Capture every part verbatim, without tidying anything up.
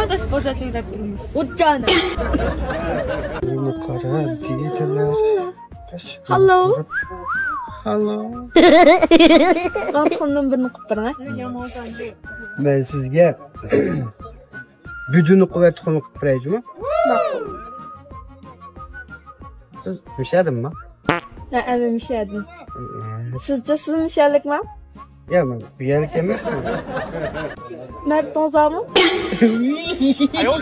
ئاداش بازار چۆگلەپ تۇرىمىز. ئۇججانە. بۇنى قارا دېگەنلەر. Hello. Hello. ماڭا تۇخۇمدىن بىرنى قىلىپ بېرىڭە. مەن سىزگە بۈدۈنى قىلىپ تۇخۇمنى قىلىپ بېرەيچۇمۇ؟ سىز مىشەدىنمۇ؟ ھە، مەن مىشەدىن. سىزچە، سىز مىشەلىكمۇ؟ يا، مەن بۇ يەرلىك ئەمەسمەن. مەرتىڭىزمۇ؟ ياق،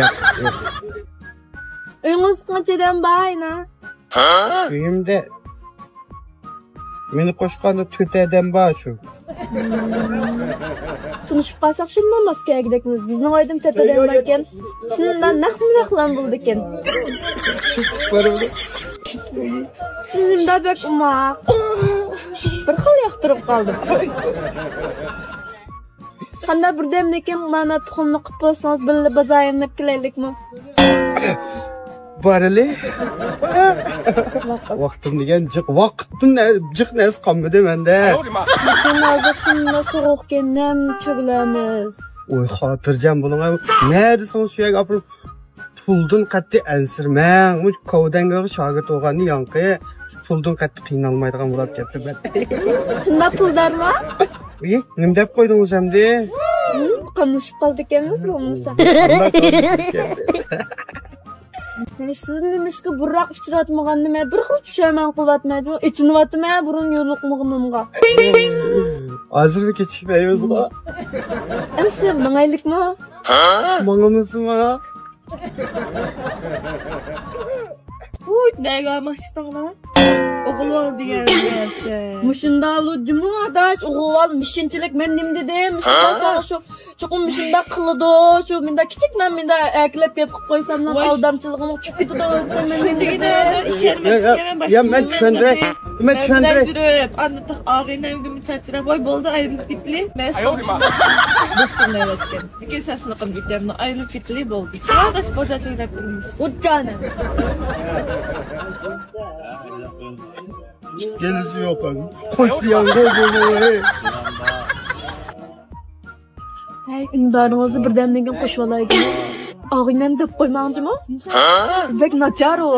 ياق. ئۆيىڭىزدە قانچە ئادەم بار ئەينە؟ ئۆيۈمدە مېنى قوشقاندا تۆت ئادەم بار شۇ. تونۇشۇپ قالساق شۇنداق ماس كەلگۈدەكمىز. بىزنىڭ ئۆيدىمۇ تۆت ئادەم باركەن. شۇنداق نەقمۇ نەقلام بولىدىكەن. شۇ تۇپرىمدا. سىز نېمىدا بەك ئوماق. بىر خىل ياقتۇرۇپ قالدىم. قانداق بىردەمدىن كېيىن مانا تۇخۇمنى قىلىپ بولسىڭىز، بىللە بازار ئايلىنىپ كېلەيلىكمۇ؟ بارىلى. ۋاقىت. ۋاقتىم دېگەن جىق، ۋاقىتتىن نە-، جىق نەرسە قالمىدى مەندە. لېكىن ھازىر شۇنداق سوغۇقكەن، نەم چۆگىلەرمىز. ۋاي، خاتىرجەم بولۇڭ. نە دېسىڭىز شۇ يەرگە ئاپىرىپ، پۇلدىن قەتئىي ئەنسىرىمەڭ. مۇشۇ كاۋدەڭگىغا شاگىرت بولغاندىن ياڭقى، پۇلدىن قەتئىي قىينالمايدىغان بولۇپ كەتتىم مەن. شۇنداق پۇلدارمۇ؟ ئى، نېمە دەپ قويدىڭىز ئەمدى؟ ھىم، قاملىشىپ قالدىكەنمىز بولمىسا. قانداق قاملىشىپ كەتتى؟ سىزنى نېمىشقا بۇرۇنراق ئۇچراتمىغاننى مەن بىر خىل پۇشايمان قىلىۋاتىمەن. ئېچىنىۋاتىمەن بۇرۇن يولۇقمىغىنىمغا. ھازىرمۇ كېچىكمەيمىزغۇ؟ ئەمسە ماڭايلىكمۇ؟ ماڭىمىزمۇ؟ ۋۇي، نەگە ماشىناڭلار؟ ئوغۇل بال دېگەن نەرسە. مۇشۇنداق جۇمۇ ئاداش، ئوغۇل بال مىشىنچىلىك. مەن نېمە دېدىم؟ مۇشۇنداق ساڭا شۇ، چوقۇم مۇشۇنداق قىلىدۇ. شۇ مۇنداق كىچىك نان مۇنداق ئەكىلىپ بېرىپ قىلىپ قويسام، نان ۋاي. ئالدامچىلىقىمغا چۈشۈپ كېتىدۇ دېسەم، مەن نېمە دېدىم؟ يا، يا، يا، مەن چۈشەندۈرەي. مەن چۈشەندۈرەي. ئاندىن ئاغىنەمگىمۇ چاچراپ، ۋاي، بولدى، ئايرىلىپ كېتىلى. مەن ساڭا مۇشۇنداق بوش تۇرمايۋاتىكەن. لېكىن سەن شۇنى قىلىپ كېتەمدۇ، ئايرىلىپ كېتىلى بولدى. ئاداش بازار چۆگلەپ تۇرىمىز. ئۇججانە. گېلىسى يوق ئەمدى. قوشسا ياڭغۇ بولدى. ھەي، ئۈندىدارىڭىزنى بىردەمدىن كېيىن قوشۇۋالاي جۇمۇ. ئاغىنەم دەپ قويماڭ جۇمۇ. بەك ناچار ئۇ.